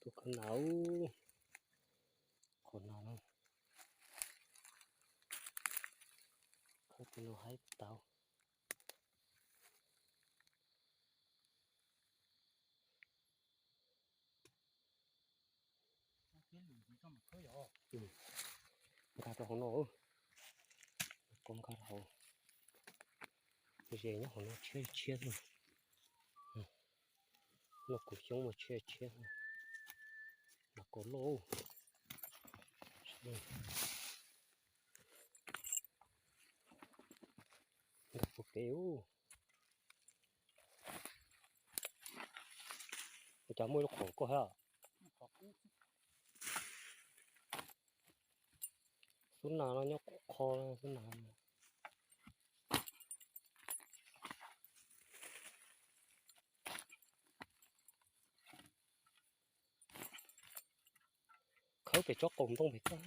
Tus khawb nas, qhov nas no, khawb tus no haib tau. Nkag rau hauv no, koj nkag rau hauv. Ze nyob hauv no tshiab tshiab xwb. Noj kuv xyoob mas tshiab tshiab. Nas kos loj. Nkag puag pem ub. Ua cas muaj ib lub qhov koj hab? Xub nas no nyob qhov qho xub nas. Khawb pem tsob qaum ntoo pem tag.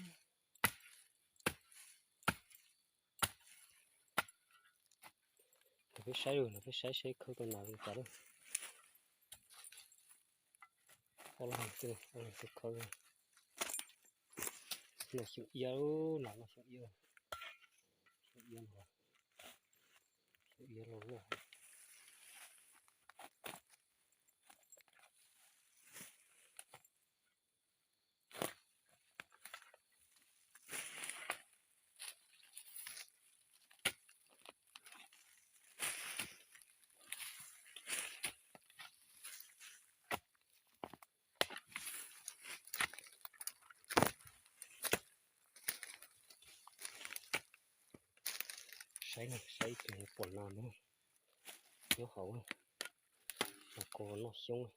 Peb saib, peb saib seb khawb tau nas li cas lawm. Ob leeg, ob leeg khawb. Nas xyoo iab, nas no xyoo iab, xyoo iab no, xyoo iab loj loj. Saib, saib ib tug pom nas nyob hauv, nas kos noj xyoob.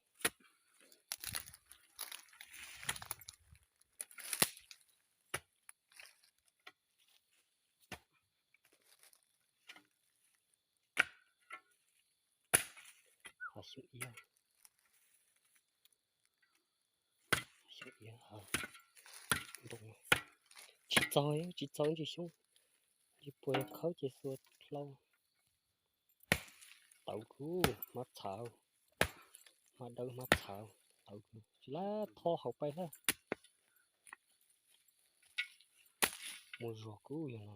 Xyoo iab, xyoo iab, tsis txog, tsis txog ntsis xyoob, tsis puas khawb ces xuas hlau. Tawv kawg, hmab txhav, hmab dawb hmab txhav, tawv kawg, tsis lab tho hauv pais hlab. Muaj zog kawg yog no.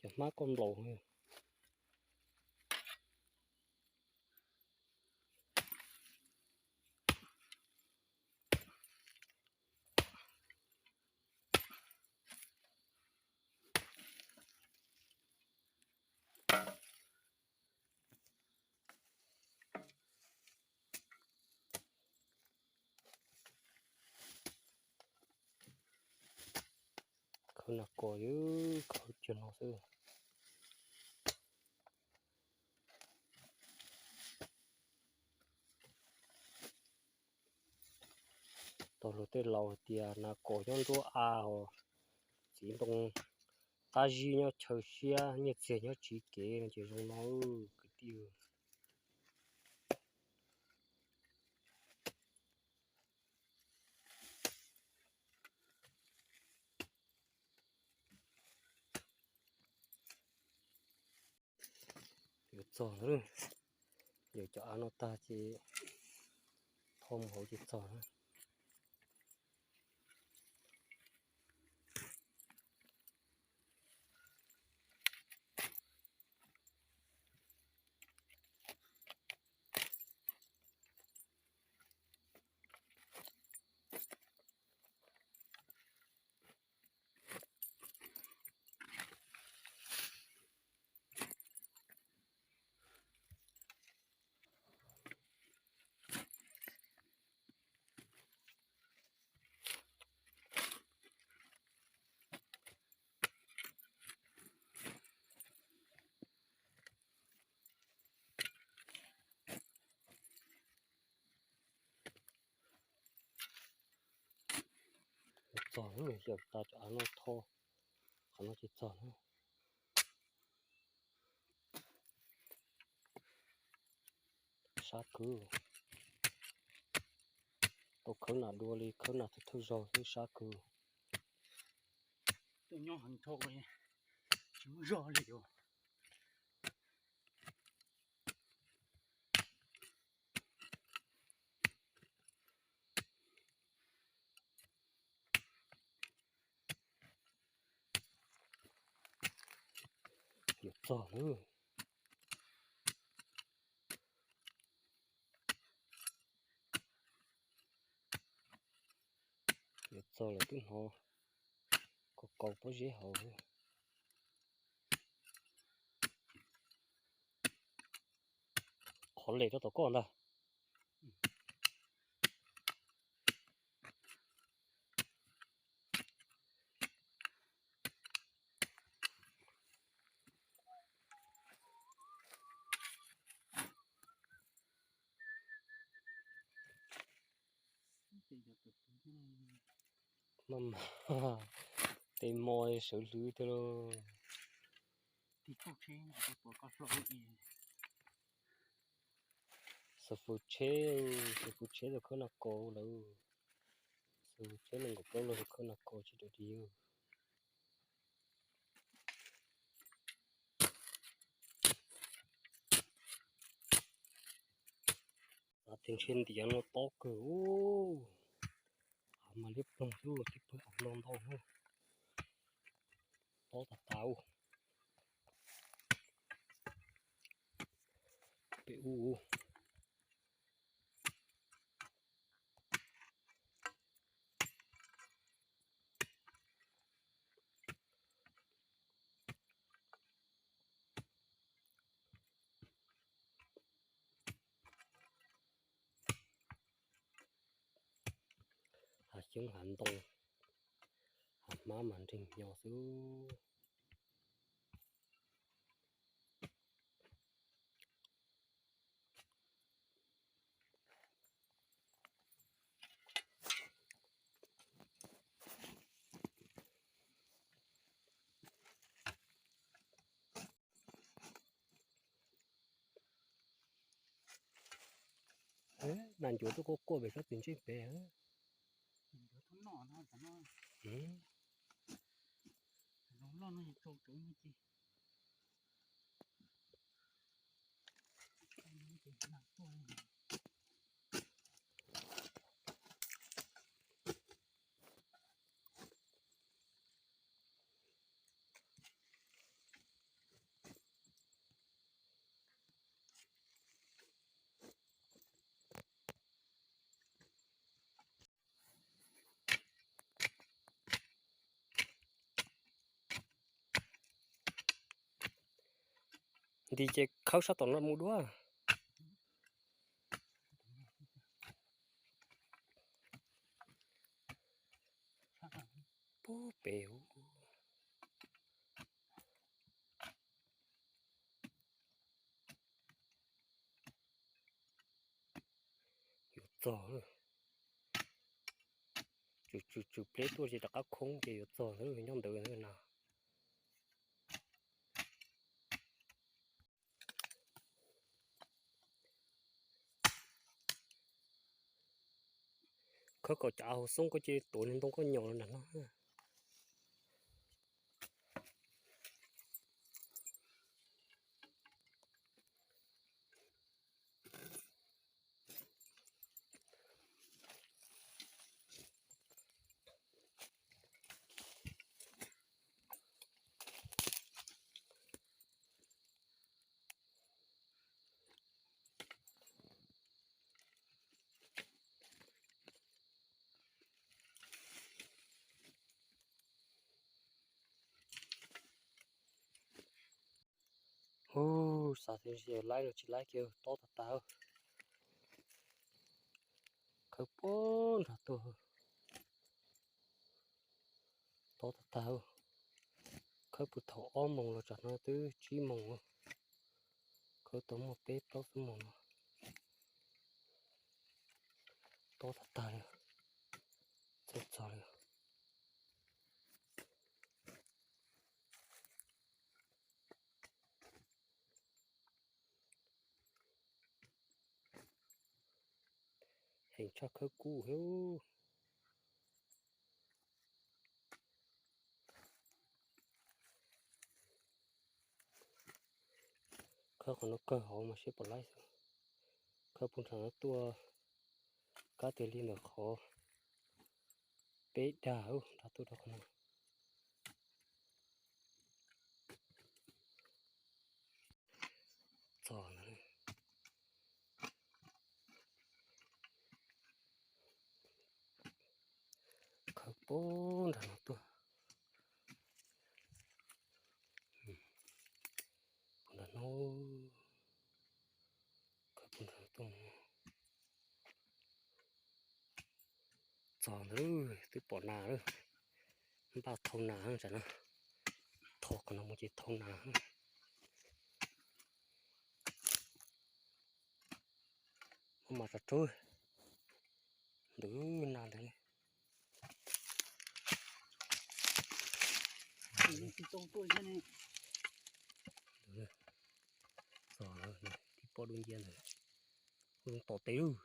Cov hmab koj nplaum. Khawb nas kos, khawb cuag no xwb. Tau luag tej laus hais tias nas kos nyob nruab av, txiv ntoo qab zib nyob chaw siab, nyiaj txiag nyob tsiv kev no ces zoo no kwv tij. Yuav txog lawm, yuav cov av no tag ces thauj mus hauv ces txog na. Txog, xyaum tas cov av no tho, qhov no tsis txog na. Sab kawg. Tau khawb nas dua li khawb nas thawj thawj zaug xwb, sab kawg. Tuaj nyob heev dhau, tsis muaj zog li os. Yuav txog lawm. Yuav txog lawm, twb hnov kaus kaus pob zeb hauv. Qhov les rau tom koj ntag. Maj mam, tes mos sawv hlwv tiag lauj. Xav fws tsheb, xav fws tsheb rau khawb nag kaus lawm. Xav fws tsheb nees nkaum plaub log rau khawb nag kaus tsis dawm di. Xav tias ntshe ntiav no tob kawg. Av mas liab ploog xwb, tib pawg av no ntau. Tob tas tas ub. Pem ub. Hav xyoob hav ntoo, hav hmab mas nreeg nyo xwb. Nas ncuav tuaj quaj quaj pem sab tim ntsej pem. Nti ces khawb sab tom no mus dua. Pub pem. Yuav txog. Tsw tsw tsw pleb tuaj ces rov qab khoob ces yuav txog ntawd, nyob ntawd na. Khawb kom cav hauv xoob koj cia li tuav niag ntoo koj nyom los nram no. Hu, xav tias laib los tsis laib kiag, tob tag tag. Khawb puag nrag tuaj. Tob tag tag. Khawb puag thaum ob moos los tsam no twb tsib moos. Khawb tau muaj peb plaub xuab moos no. Tob tag tag li. Txog txog li. Heev tshaj khawb kub thiab. Khawb qhov no kawg hauv mas seb puas laib xwb. Khawb puag nram no tuaj kab tiag li ntawm qhov peb dag nram tuaj rau qhov no. Txog ntawd. Khawb puag nram no tuaj. Puag nram no, khawb puag nram no tuaj. Txog ntawd twb pom nas lawm. Npaj thau nas tsam no, thau qhov no mus ces thau nas. Muab mas tso rau ntawd, nas ntawd. Txog tib pob dub nciab ntawd, zoo tom tes lawm.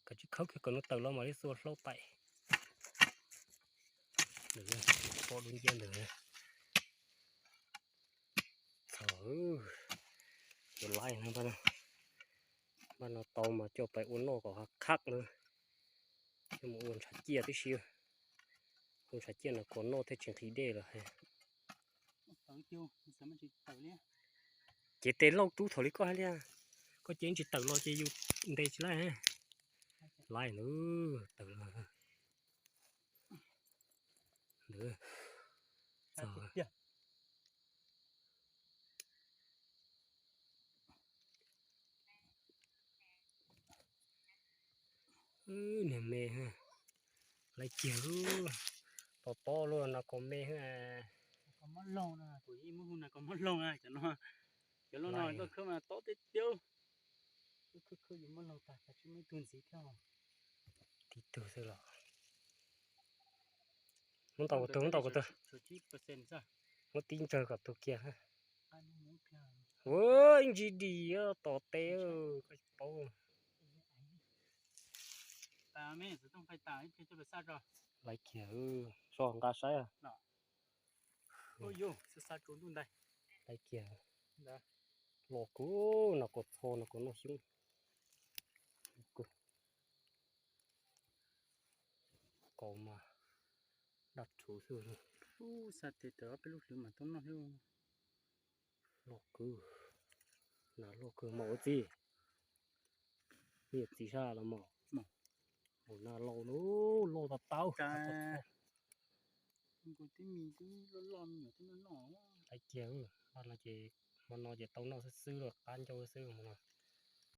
Kav tsij khawb kiag kom nws tawm los mam li xuas hlau taim. Pob dub nciab ntawd. Txog, yuav laib no, npaj no tau mas coj pais ua noj kom hav khab na. Coj mus ua ntshav ciaj tib si. Ua ntshav ciaj no kom noj thiaj tsis nqhis dej lawm. Cev tes lauj rub thaum li koj hais li, koj cev tsis tawm los ces yus ntes tsis laib. Laib ntawd tawm los ntawd. Niag me, laib kiag, to tob luaj no kom me. Mob loog no, kuv yeej muab hu no kom mob loog cov no. Cov loj no koj khawb mas tob tiag tiag. Khawb khawb yuav mob loog tag, tsis muaj ib tug ntxiv thiab. Tib tug xwb los. Muab ntaus kuv tug, muab ntaus kuv tug. Muab tib ntsawg kom tug kiag. Ua ib ntsis dim tom tes, koj tsis paub. Laib kiag, so nqa saib. Laib kiag. Los kawg, no kaus txho no kaus noj xyoob. Kaus mas daj rhuv xwb. Ub, xa tes raws ob peb lub hlwv mas tau noj thiab. Loj kawg, nas loj kawg mas ua txiv. Niam txiv sab los mas. Mus nas laus lub loj tau tau. Laib kiag, hmo no ces, hmo no ces tau noj xwb xwb los qab ncauj xwb hmo no.